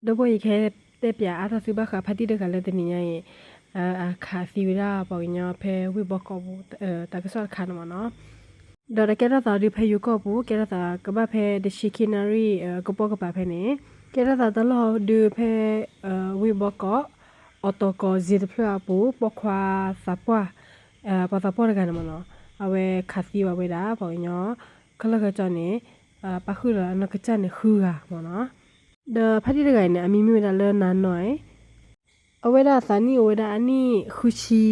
ဒီပုၢ်ဝဲၢ် ယကဟဲတဲပၠးအါထီၣ်သုဘၣ်ဃးဖါတံၢ်တဂၤလၢတနံၤညါအံၤ အခးသံဝဲဒၣ်ပှၤကညီဖဲဝ့ၢ်ဘီကီးပူၤ တၢ်ကစီၣ်တခါန့ၣ်မ့ၢ်နီၤ. ဒီးတၢ်ကဲထီၣ်သးဒုးဖဲယိၤကီၢ်ပူၤ ကဲထီၣ်သးကဘၣ်ဖဲတဆံခံနၣ်ရံၣ် ကပိာ်ကပၤဖဲန့ၣ် ကဲထီၣ်သးတၢ်လီၢ်ဒုးဖဲ ဝ့ၢ်ဘီကီး အီးတီၤကီးစ့တဖျၢၣ်အပူၤ ပိာ်ခွါသးပှၢ် ပှၤသးပှၢ်တဂၤန့ၣ်မ့ၢ်နီၤ အဝဲခးသံဘၣ်ဝဲဒၣ် ပှၤကညီ ခဲလၢာ်ခဲဆ့န့ၣ် ပၣ်ဃုာ်လီၤအနီၢ်ကစၢ်န့ၣ် ဃုဂၤမ့ၢ်နီၤ. ဒီးဖါတံၢ်တဂၤအံၤန့ၣ် အမံၤမ့ၢ်ဝဲဒၣ်လၢနၤနီၢ် အဝဲဒၣ်သးနံၣ်အိၣ်ဝဲဒၣ်အနံၣ်ဃုဆံ,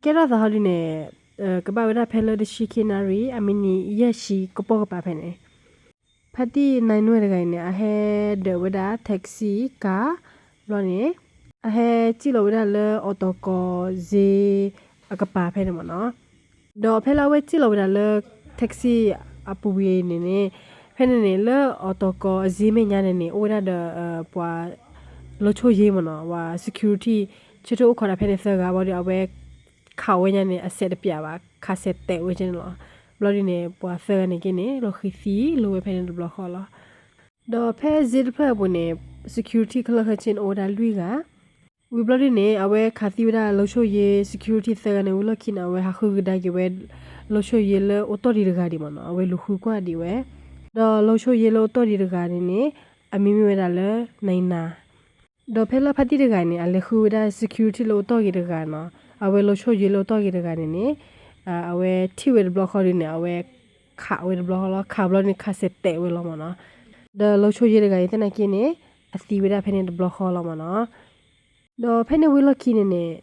ကဲထီၣ်သးဟီဒုန့ၣ် ကဘၣ်ဝဲဒၣ်ဖဲလၢတဆံခံနၣ်ရံၣ် အမံးနံးယဲၢ်ဆံကပိာ်ကပၤဖဲန့ၣ် ဖါတံၢ်နၢ်နွဲၣ်တဂၤအံၤန့ၣ် အဟဲဒၢးဝဲဒၣ် taxi ကၤ ဘျီန့ၣ် အဟဲစံၣ်လီၤဝဲဒၣ်လၢအီးတီၤကီးစ့အကပၤဖဲန့ၣ်မ့ၢ်နီၤ. ဒီးဖဲလၢအဝဲစံၣ်လီၤဝဲဒၣ်လၢ taxi အပူၤဝံၤန့ၣ်န့ၣ် ဖဲန့ၣ်န့ၣ် လၢအီးတီၤကီးအစ့မဲာ်ညါန့ၣ်န့ၣ် အိၣ်ဝဲဒၣ်ဒီး ပှၤ လီၤဆိၣ်ယ့မ့ၢ်နီၤ ပှၤ security ဆၢထၢၣ်အိၣ်ခိးဒၣ်ဖဲန့ၣ်သၢဂၤ ဘျီဒီးအဝဲ ခးဝဲညါန့ၣ် အစဲးတပျးဘၣ် ခးစဲးတဲာ်ဝဲကဲန့ၣ်လီၤ. ဘျီဒုန့ၣ် ပှၤသၢဂၤန့ၣ်က့န့ၣ် လီၤဃံၤသံလိာ်ဝဲဖဲန့ၣ်တဘျီဃီလီၤ. ဒီးဖဲစ့တဖျၢၣ်အပူၤန့ၣ် security ခဲလၢာ်ခဲဆ့န့ၣ် အိၣ်ဝဲဒၣ်လွံၢ်ဂၤ ဝံၤဘျီဒုန့ၣ် အဝဲခးသံဝဲဒၣ်လီၤဆိၣ်ယ့ security သၢဂၤန့ၣ် ဝံၤလီၢ်ခံန့ၣ် အဝဲဟးဃုကဒါက့ၤဝဲ လီၤဆိၣ်ယ့လၢအိၣ်တီၢ်ဒံးတဂၤဒံးမ့ၢ်နီၤ အဝဲလူၤဃုကွၢ်ဒံးဝဲ ဒီးလီၤဆိၣ်ယ့လၢအိၣ်တီၢ်ဒံးတဂၤန့ၣ်န့ၣ် အမံၤမ့ၢ်ဝဲဒၣ်လၢနံၤနၤ ဒီးဖဲလၢဖါတံၢ်တဂၤန့ၣ် အလဲၤဃုဝဲဒၣ် security လၢအိၣ်တီၢ်ဂ့ၤတဂၤနီၤ အဝဲလီၤဆိၣ်ယ့လၢအိၣ်တီၢ်ဂ့ၤတဂၤန့ၣ်န့ၣ် အဝဲထံၣ်ဝဲတဘျီဃီဒုန့ၣ် အဝဲခးဝဲတဘျီဃီလီၤ ခးဘျီန့ၣ် ခးစဲးတဲာ်ဝဲလီၤမ့ၢ်နီၤ. ဒီးလီၤဆိၣ်ယ့တဂၤအံၤသနာ်က့န့ၣ် အသံဝဲဒၣ်ဖဲန့ၣ်တဘျီဃီလီၤမ့ၢ်နီၤ. ဒီးဖဲန့ၣ်ဝံၤလီၢ်ခံန့ၣ်န့ၣ်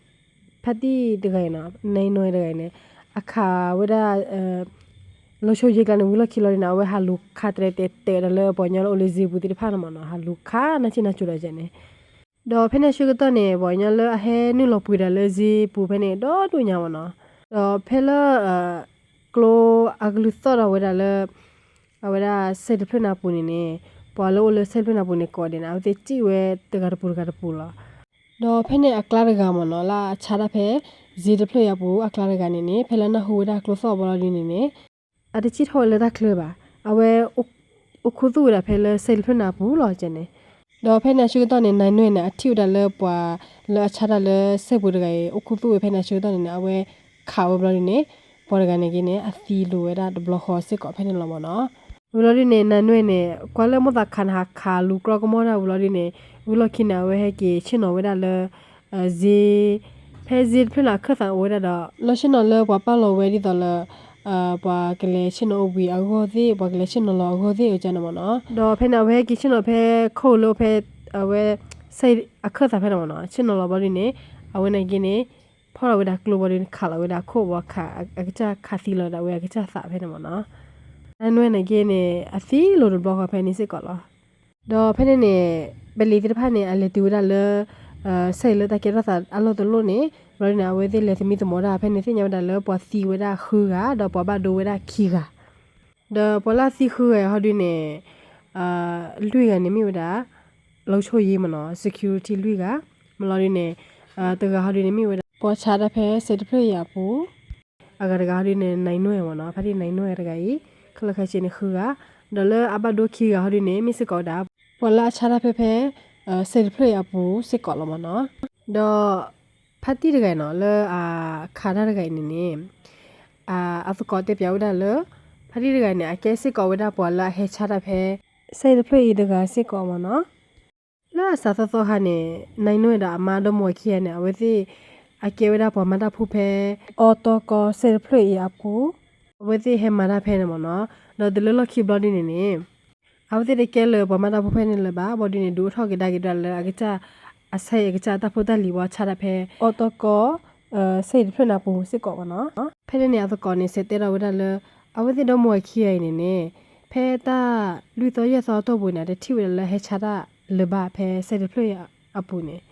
ဖါတံၢ်တဂၤအံၤနီၤ နံၤနွဲၣ်တဂၤအံၤန့ၣ် အခးဝဲဒၣ် လီၤဆိၣ်ယ့ကျါန့ၣ် ဝံၤလီၢ်ခံလီၤဒုန့ၣ် အဝဲဟးလူၤခးတြဲၤတဲာ်တဲာ်ဒီးလၢပှၤကညီလၢအိၣ်လၢစ့ပူၤသ့ၣ်တဖၣ်န့ၣ်မ့ၢ်နီၤ ဟးလူၤခးနၢ်ဆ့ၣ်နၢ်စိၤဒီးကဲန့ၣ် ဒီးဖဲန့ၣ်အဆၢကတီၢ်န့ၣ် ပှၤကညီလၢအဟဲနုာ်လီၤပှ့ၤဒၣ်လၢစ့ပူၤဖဲန့ၣ် ဒီဒိၣ်ညါမ့ၢ်နီၤ. ဒီးဖဲလၢ ကျိအကလုၢ်သီၣ်ဒီးဝဲဒၣ်လၢ အဝဲဒၣ်စဲးတဖျၢၣ်န့ၣ်အပူၤန့ၣ်န့ၣ် ပှၤလၢအိၣ်လၢစဲးတဖျၢၣ်န့ၣ်အပူၤန့ၣ်ကိးဂၤဒဲးန့ၣ် အဝဲသ့ၣ်စံၣ်ဝဲတဂၤတပူၤတဂၤတပူၤလီၤ. ဒီးဖဲန့ၣ်အကျါတဂၤမ့ၢ်နီၤ လၢအဆါတၢ်ဖဲ စ့တဖျၢၣ်အံၤအပူၤ အကျါတဂၤန့ၣ်န့ၣ် ဖဲလၢနၢ်ဟူဝဲဒၣ်ကျိသီၣ်ဘျီဒုန့ၣ်န့ၣ် အတစံၣ်ထီၣ်ဝဲလၢတၢ်ချၢဘၣ်. အဝဲ အိၣ်ခူသူၣ်ဝဲဒၣ်ဖဲလၢစဲးတဖျၢၣ်န့ၣ်အပူၤလီၤကဲန့ၣ်. ဒီးဖဲန့ၣ်အဆၢကတီၢ်န့ၣ် နံၤနွဲၣ်န့ၣ် အထံၣ်ဝဲဒၣ်လၢပှၤလၢအဆါတၢ်လၢစဲးပူၤတဂၤအံၤ အိၣ်ခူသူၣ်ဝဲဖဲန့ၣ်အဆၢကတီၢ်န့ၣ်န့ၣ် အဝဲခးဝဲဘျီဒုန့ၣ် ပှၤတဂၤန့ၣ်က့န့ၣ် အသံလိာ်ဝဲဒၣ်တဘျီဃီစ့ၢ်ကီးဖဲန့ၣ်လီၤမ့ၢ်နီၤ. ဝံၤလီၤဒုန့ၣ် နံၤနွဲၣ်န့ၣ် ကွၢ်လၢမိၢ်သးခးန့ၣ် ဟးခးလူၤကြီကမီၣ်တၢ်ဝံၤလီၤဒုန့ၣ် ဝံၤလီၢ်ခံန့ၣ် အဝဲဟဲက့ၤဆ့ၣ်နီၤဝဲဒၣ်လၢ စ့ ဖဲစ့တဖျၢၣ်န့ၣ်အခၢၣ်သးအိၣ်ဝဲဒၣ်ဒီး လီၢ်ဆ့ၣ်နီၤလၢပှၤပာ်လီၤဝဲဒ်သိးလၢ ပှၤကလဲၤဆ့ၣ်နီၤအိၣ်ဘှံးအဂီၢ်သ့ၣ် ပှၤကလဲၤဆ့ၣ်နီၤလီၤအဂီၢ်သ့ၣ်အကန့ၣ်မ့ၢ်နီၤ. ဒီးဖဲန့ၣ် အဝဲဟဲက့ၤဆ့ၣ်နီၤဖဲခိၣ်လၢဖဲ အဝဲ စဲးအခၢၣ်သးဖဲန့ၣ်မ့ၢ်နီၤ ဆ့ၣ်နီၤလီၤဘျီဒုန့ၣ် အဝဲန့ၣ်က့န့ၣ် ဖီၣ်လီၤဝဲဒၣ်ကျိဘျီဒုန့ၣ် ခးလီၤဝဲဒၣ်ခိၣ်ဘၣ်ခး အကစၢ်ခးသံလီၤဒၣ်ဝဲအကစၢ်သးဖဲန့ၣ်မ့ၢ်နီၤ. နံၤနွဲၣ်န့ၣ်က့န့ၣ် အသံလိာ်တဘျီဃီဖဲန့ၣ်စ့ၢ်ကီးလီၤ. ဒီးဖဲန့ၣ်န့ၣ် ပလံၤသ့ၣ်တဖၣ်န့ၣ် အလဲၤတုၤဝဲဒၣ်လၢ စဲးလၢတၢ်ကဲထီၣ်သးအလီၢ်တလီၢ်န့ၣ် ဘျီဒုန့ၣ် အဝဲသ့ၣ်လဲၤသမံသမိးတၢ်ဖဲန့ၣ် သ့ၣ်ညါဝဲဒၣ်လၢပှၤသံဝဲဒၣ်ဃုဂၤ ဒီးပှၤဘၣ်ဒိဝဲဒၣ်ခံဂၤ ဒီးပှၤလၢအသံဃုဂၤအံၤဟီဒုန့ၣ် လွံၢ်ဂၤန့ၣ်မ့ၢ်ဝဲဒၣ် လီၤဆိၣ်ယ့မ့ၢ်နီၤ security လွံၢ်ဂၤ မ့ၢ်လီၤဒုန့ၣ် တဂၤဟီဒုန့ၣ်မ့ၢ်ဝဲဒၣ် ပှၤဆါတၢ်ဖဲစဲးတဖျၢၣ်အံၤအပူၤ အဂၤတဂၤဟီဒုန့ၣ် နံၤနွဲၣ်မ့ၢ်နီၤ ဖါတံၢ်နံၤနွဲၣ်တဂၤအံၤ ခဲလၢာ်ခဲဆ့န့ၣ်ဃုဂၤ ဒီးလၢအဘၣ်ဒိခံဂၤဟီဒုန့ၣ် မ့ၢ်စ့ၢ်ကီးဝဲဒၣ် ပှၤလၢအဆါတၢ်ဖဲဖဲ စဲးတဖျၢၣ်အံၤအပူၤစ့ၢ်ကီးလီၤမ့ၢ်နီၤ. ဒီး ဖါတံၢ်တဂၤအံၤနီၤ လၢအခးတၢ်တဂၤအံၤန့ၣ်န့ၣ် အသကိးတဲပၠးဝဲဒၣ်လၢ ဖါတံၢ်တဂၤန့ၣ် အကဲစ့ၢ်ကီးဝဲဒၣ်ပှၤလၢအဟဲဆါတၢ်ဖဲ စဲးတဖျၢၣ်အံၤတဂၤစ့ၢ်ကီးမ့ၢ်နီၤ. လၢအစးသီသီခါန့ၣ် နံၤနွဲၣ်ဒီးအမါဒီမါဝၤခံဂၤန့ၣ် အဝဲသ့ၣ် အကဲဝဲဒၣ်ပှၤမၤတၢ်ဖိဖဲ အီတီကီစဲးတဖျၢၣ်အံၤအပူၤ အဝဲသ့ၣ်ဟဲမၤတၢ်ဖဲန့ၣ်မ့ၢ်နီၤ. ဒီးတုၤလၢလီၢ်ခံဘျီဒုန့ၣ်န့ၣ် အဝဲသ့ၣ်တကဲလၢပှၤမၤတၢ်ဖိဖဲန့ၣ်လၢၤဘၣ် ဘျီဒုန့ၣ် ဒုးအိၣ်ထီၣ်ကဒါက့ၤဒၣ်လၢအကစၢ် အဆါအံၤအကစၢ်တၢ်ဖိတၢ်လံၤဘၣ်ဆါတၢ်ဖဲ အီတီကီ စဲးတဖျၢၣ်န့ၣ်အပူၤစ့ၢ်ကီးမ့ၢ်နီၤ. ဖဲန့ၣ်န့ၣ် အသကိးန့ၣ် စံးတဲထီၣ်ဝဲဒၣ်လၢ အဝဲသ့ၣ်ဒီမါဝၤခံဂၤအံၤန့ၣ်န့ၣ် ဖဲတၢ်လွံၢ်သီယဲၢ်သီအတီၢ်ပူၤန့ၣ် တထံၣ်ဝဲဒၣ်လၢဟဲဆါတၢ်လၢၤဘၣ်ဖဲစဲးတဖျၢၣ်အံၤအပူၤန့ၣ်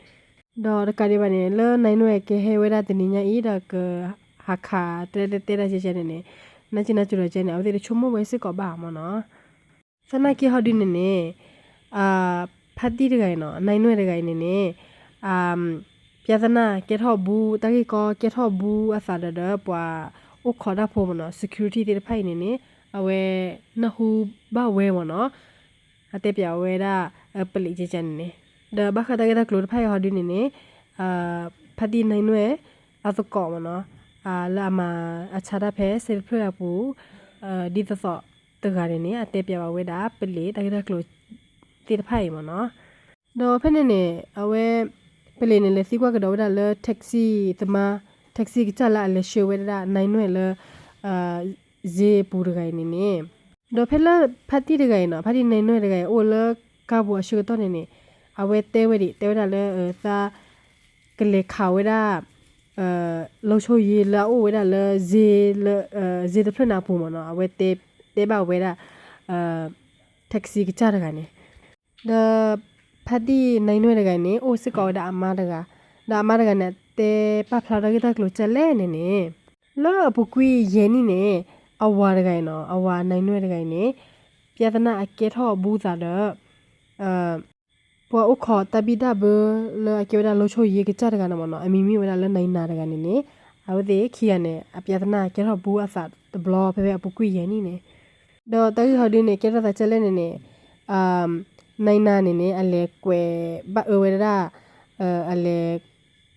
ဒီးတကးဒံးဘၣ်န့ၣ် လၢနံၤနွဲၣ်ကဟဲဝဲဒၣ်တနံၤညါအံၤ ဒီးကဟးခးတဲတဲတဲဒၣ်ကဲကဲန့ၣ်န့ၣ် နါစံးနါစိၤဒီးကဲန့ၣ် အဝဲသ့ၣ်တဆိကမိၣ်ဝဲစ့ၢ်ကီးဘၣ်မ့ၢ်နီၤ. သနာ်က့ဟီဒုန့ၣ်န့ၣ် ဖါတံၢ်တဂၤအံၤနီၤ နံၤနွဲၣ်တဂၤအံၤန့ၣ်န့ၣ် ပျသနၢ်ကဲထီၣ်ဘူး တၢ်ဂ့ၢ်ကီကဲထီၣ်ဘူးအသးဒီးဒီးပှၤအိၣ်ခိးတၢ်ဖိမ့ၢ်နီၤ security သ့ၣ်တဖၣ်အံၤန့ၣ်န့ၣ် အဝဲနၢ်ဟူဘၣ်ဝဲမ့ၢ်နီၤ အတဲပၠးဝဲဒၣ် ပလံးကဲကဲန့ၣ်န့ၣ် ဒီးဘၣ်ဃးတၢ်ဂ့ၢ်တၢ်ကျိၤတဖၣ်အံၤဟီဒုန့ၣ်န့ၣ် ဖါတံၢ်နဲၣ်နွဲၣ်အသကိးမ့ၢ်နီၤ လၢအမၤအဆါတၢ်ဖဲ စဲးတဖျၢၣ်အပူၤ ဒ်သိးသိးတဂၤန့ၣ်န့ၣ် အတဲပၠးဘၣ်ဝဲဒၣ် ပလံးတၢ်ဂ့ၢ်တၢ်ကျိၤသ့ၣ်တဖၣ်အံၤမ့ၢ်နီၤ. ဒီးဖဲန့ၣ်န့ၣ် အဝဲ ပလံးန့ၣ် လဲၤသံကွၢ်ကဒီးဝဲဒၣ်လၢ taxi သမား taxi ကစၢ်လၢအလဲၤဆှၢဝဲဒၣ်နဲၣ်နွဲၣ်လၢ စ့ပူၤတဂၤအံၤန့ၣ်န့ၣ် ဒီးဖဲလၢဖါတံၢ်တဂၤအံၤနီၤ ဖါတံၢ်နဲၣ်နွဲၣ်တဂၤအံၤ အိၣ်လၢကါပူၤအဆၢကတီၢ်န့ၣ်န့ၣ် အဝဲတဲဝဲဒၣ် တဲဝဲဒၣ်လၢ သး ကလဲၤခးဝဲဒၣ် လီၤဆီယ့လၢအအိၣ်ဝဲဒၣ်လၢ စ့တဖျၢၣ်န့ၣ်အပူၤမ့ၢ်နီၤ အဝဲတဲဘၣ်ဝဲဒၣ် taxi ကစၢ်တဂၤန့ၣ် ဒီး ဖါတံၢ်နဲၣ်နွဲၣ်တဂၤအံၤန့ၣ် အိၣ်စ့ၢ်ကီးဝဲဒၣ်အမါတဂၤ ဒီးအမါတဂၤန့ၣ် တဲပာ်ဖျါထီၣ်ဂ့ၢ်တၢ်ကျိၤကလဲၣ်န့ၣ်န့ၣ် လၢအပူၤကွံာ်ယဲၢ်နံၣ်န့ၣ် အဝၤတဂၤအံၤနီၤ အဝၤနဲၣ်နွဲၣ်တဂၤအံၤန့ၣ် ပျၢသနၢ်အကဲထီၣ်အဘူးသးဒီး ပှၤအိၣ်ခိးတၢ်ဘံၣ်တၢ်ဘၢလၢအကဲဝဲဒၣ်လီၤဆီယ့ကစၢ်တဂၤန့ၣ်မ့ၢ်နီၤ အမံၤမ့ၢ်ဝဲဒၣ်လၢနဲၣ်နွဲၣ်တဂၤန့ၣ်န့ၣ် အဝဲသ့ၣ်ခံဂၤန့ၣ် အပျၢသနၢ်ကဲထီၣ်ဘူးအသးတဘျီဖဲဖဲအပူၤကွံာ်ယဲၢ်နံၣ်န့ၣ် ဒီးတၢ်ဂ့ၢ်ဟီဒုန့ၣ် ကဲထီၣ်သးကလဲၣ်န့ၣ်န့ၣ် နဲၣ်နွဲၣ်န့ၣ်န့ၣ် အလဲၤကွဲးဘၣ်အၢဝဲဒၣ် အလဲၤ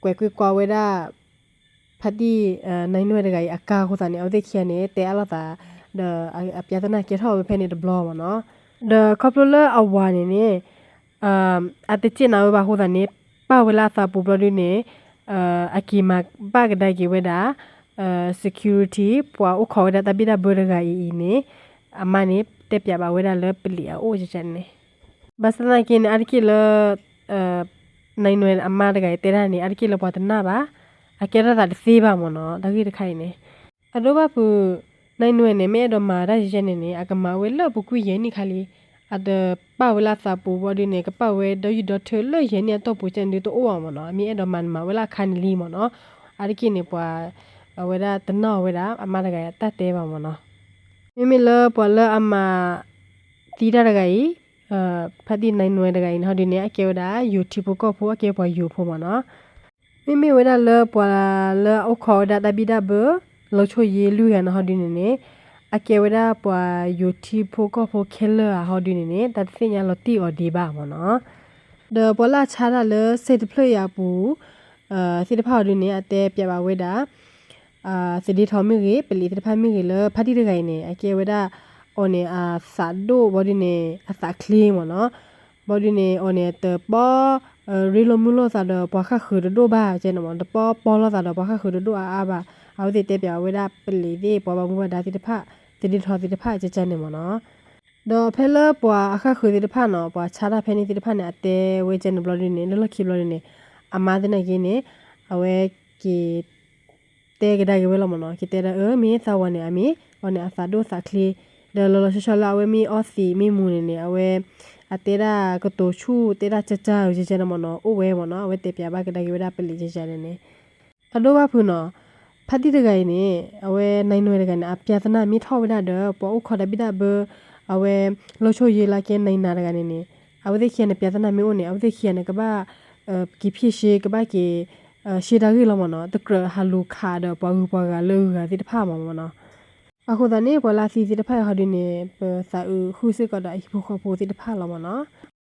ကွဲးကွံာ်ကွၢ်ဝဲဒၣ် ဖါတံၢ်နဲၣ်နွဲၣ်တဂၤအံၤအကါအဃိသတးန့ၣ် အဝဲသ့ၣ်ခံဂၤန့ၣ် တဲအါလိာ်သး ဒီးအပျၢသနၢ်ကဲထီၣ်ဝဲဖဲန့ၣ်တဘျီမ့ၢ်နီၤ ဒီးခီဖျိလၢအဝၤန့ၣ်န့ၣ် အတစ့ၣ်နၤဝဲဘၣ်အဃိသတးန့ၣ် ပာ်ဝဲလၢအသးပူၤဘျီဒုန့ၣ် အက့ၤမၤဘၣ်ကဒါက့ၤဝဲဒၣ် security ပှၤအိၣ်ခိးဝဲဒၣ်တၢ်ဘံၣ်တၢ်ဘၢတဂၤအံၤအံၤန့ၣ် အမါန့ၣ် တဲပၠးဘၣ်ဝဲဒၣ်လၢပလံးအအိၣ်န့ၣ် ဘၣ်ဆၣ်သနာ်က့န့ၣ် အါတက့ၢ်လၢ နဲၣ်နွဲၣ်အမါတဂၤအံၤတဲဒၣ်န့ၣ် အါတက့ၢ်လၢပှၤတနာ်ဘၣ်, အကဲထီၣ်သးတသ့ဘၣ်မ့ၢ်နီၤ တၢ်ဂ့ၢ်တခါအံၤန့ၣ်. အဒိဘၣ်ဖုး နဲၣ်နွဲၣ်န့ၣ် မ့ၢ်အဲၣ်ဒိးမၤတၢ်ယဲန့ၣ်န့ၣ် အကမၤဝဲလၢအပူၤကွံာ်ယဲၢ်နံၣ်ခါလံ. အတပာ်ဝဲလၢအသးပူၤဘျီဒုန့ၣ် ကပာ်ဝဲဒီးယုၢ်ဒီထၢလၢယဲၢ်နံၣ်အတီၢ်ပူၤကဲန့ၣ်ဒုးတအိၣ်ဘၣ်မ့ၢ်နီၤ. အမ့ၢ်အဲၣ်ဒိးမၤန့ၣ်မၤဝဲလၢအခါန့ၣ်လံမ့ၢ်နီၤ. အါတက့ၢ်န့ၣ် ပှၤ အဝဲဒၣ်တနာ်ဝဲဒၣ် အမါတဂၤအတၢ်တဲဘၣ်မ့ၢ်နီၤ. မ့မ့ၢ်လၢပှၤလၢအမၤသံတၢ်တဂၤအံၤ ဖါတံၢ်နဲၣ်နွဲၣ်တဂၤအံၤန့ၣ် ဟီဒုန့ၣ် အကဲဝဲဒၣ်ယိၤထံဖိကီၢ်ဖိ အကဲပှၤယိၤဖိမ့ၢ်နီၤ. မ့မ့ၢ်ဝဲဒၣ်လၢပှၤလၢအအိၣ်ခိးဝဲဒၣ်တၢ်ဘံၣ်တၢ်ဘၢ လီၤဆီယ့လွံၢ်ဂၤန့ၣ် ဟီဒုန့ၣ်န့ၣ် အကဲဝဲဒၣ်ပှၤယိၤထံဖိကီၢ်ဖိခဲလၢာ်ဧါ ဟီဒုန့ၣ်န့ၣ် တၢ်တသ့ၣ်ညါလီၤတံၢ်အီၤဒံးဘၣ်မ့ၢ်နီၤ. ဒီးပှၤလၢအဆါတၢ်လၢစဲးတဖျၢၣ်အံၤအပူၤ သ့ၣ်တဖၣ်ဟီဒုန့ၣ် အတဲပျးဘၣ်ဝဲဒၣ် သဒ့ထီၣ်မ့ၢ်ဂ့ၤ ပလံးသ့ၣ်တဖၣ်မ့ၢ်ဂ့ၤ လၢဖါတံၢ်တဂၤအံၤန့ၣ် အကဲဝဲဒၣ် အီၤန့ၣ် အသးဒိၣ်ဘျီဒုန့ၣ် အသးချ့မ့ၢ်နီၤ. ဘျီဒုန့ၣ် အီၤန့ၣ် တပီ ရ့လိာ်မုာ်လိာ်သးဒီးပှၤဃၣ်ဃုာ်တဒိၣ်ဘၣ်ကဲန့ၣ်မ့ၢ် တပီပီလိာ်သးဒီးပှၤဃၣ်ဃုာ်တဒိၣ်အါအါဘၣ်. အဝဲသ့ၣ်တဲပျးဝဲဒၣ်ပလံးသ့ၣ် ပှၤဘၣ်မူဘၣ်ဒါသ့ၣ်တဖၣ် သဒ့ထီၣ်သ့ၣ်တဖၣ်ကဲကဲန့ၣ်မ့ၢ်နီၤ. ဒီးဖဲလၢပှၤအဃၣ်ဃုာ်သ့ၣ်တဖၣ်နီၤ ပှၤဆါတၢ်ဖဲန့ၣ်သ့ၣ်တဖၣ်န့ၣ် အတဲဝဲကဲန့ၣ်ဘျီဒုန့ၣ် လၢလီၢ်ခံဘျီဒုန့ၣ် အမါသနာ်က့န့ၣ် အဝဲက့ၤ တဲကဒါက့ၤဝဲလီၤမ့ၢ်နီၤ. က့ၤတဲဒၣ် အၢ မ့ၢ်သးဝၤန့ၣ် အမ့ၢ် အီၤန့ၣ် အသးဒိၣ်သးချ့ ဒီးလီၤလီၤဆီဆီလၢအဝဲမ့ၢ်အီသံးမ့ၢ်မူၤန့ၣ်န့ၣ် အဝဲ အတဲဒၣ်ကတိၤဆူၣ် တဲဒၣ်ကၢ်ကၢ်ကဲကဲန့ၣ်မ့ၢ်နီၤ အိၣ်ဝဲမ့ၢ်နီၤ. အဝဲတဲပျးဘၣ်ကဒါက့ၤဝဲဒၣ်ပလံးကဲကဲန့ၣ်န့ၣ် အဒိဘၣ်ဖုးနီၤ ဖါတံၢ်တဂၤအံၤန့ၣ် အဝဲနဲၣ်နွဲၣ်တဂၤန့ၣ် အပျးသနာ်မ့ၢ်ထီၣ်ဝဲဒၣ်ဒီး ပှၤအိၣ်ခိးတၢ်ဘံၣ်တၢ်ဘၢ အဝဲ လီၤဆီယ့လၢကဲနဲၣ်နွဲၣ်တဂၤန့ၣ်န့ၣ် အဝဲသ့ၣ်ခံဂၤန့ၣ် ပျးသနာ်မ့ၢ်အိၣ်န့ၣ် အဝဲသ့ၣ်ခံဂၤန့ၣ် ကဘၣ် က့ၤဖံးရှ့ ကဘၣ်က့ၤ ရှ့တၢ်ဂ့ၢ်လီၤမ့ၢ်နီၤ. တကြၢးဟးလူၤခးဒီးပှၤဂုၤပှၤဂၤလၢအဂၤသ့ၣ်တဖၣ်မ့ၢ်နီၤ. အဃိသတးန့ၣ် ပှၤလၢအသံသ့ၣ်တဖၣ်အံၤဟီဒုန့ၣ် ပသးအုးဃုာ်စ့ၢ်ကီးဒီးအဟံၣ်ဖိဃီဖိသ့ၣ်တဖၣ်လီၤမ့ၢ်နီၤ.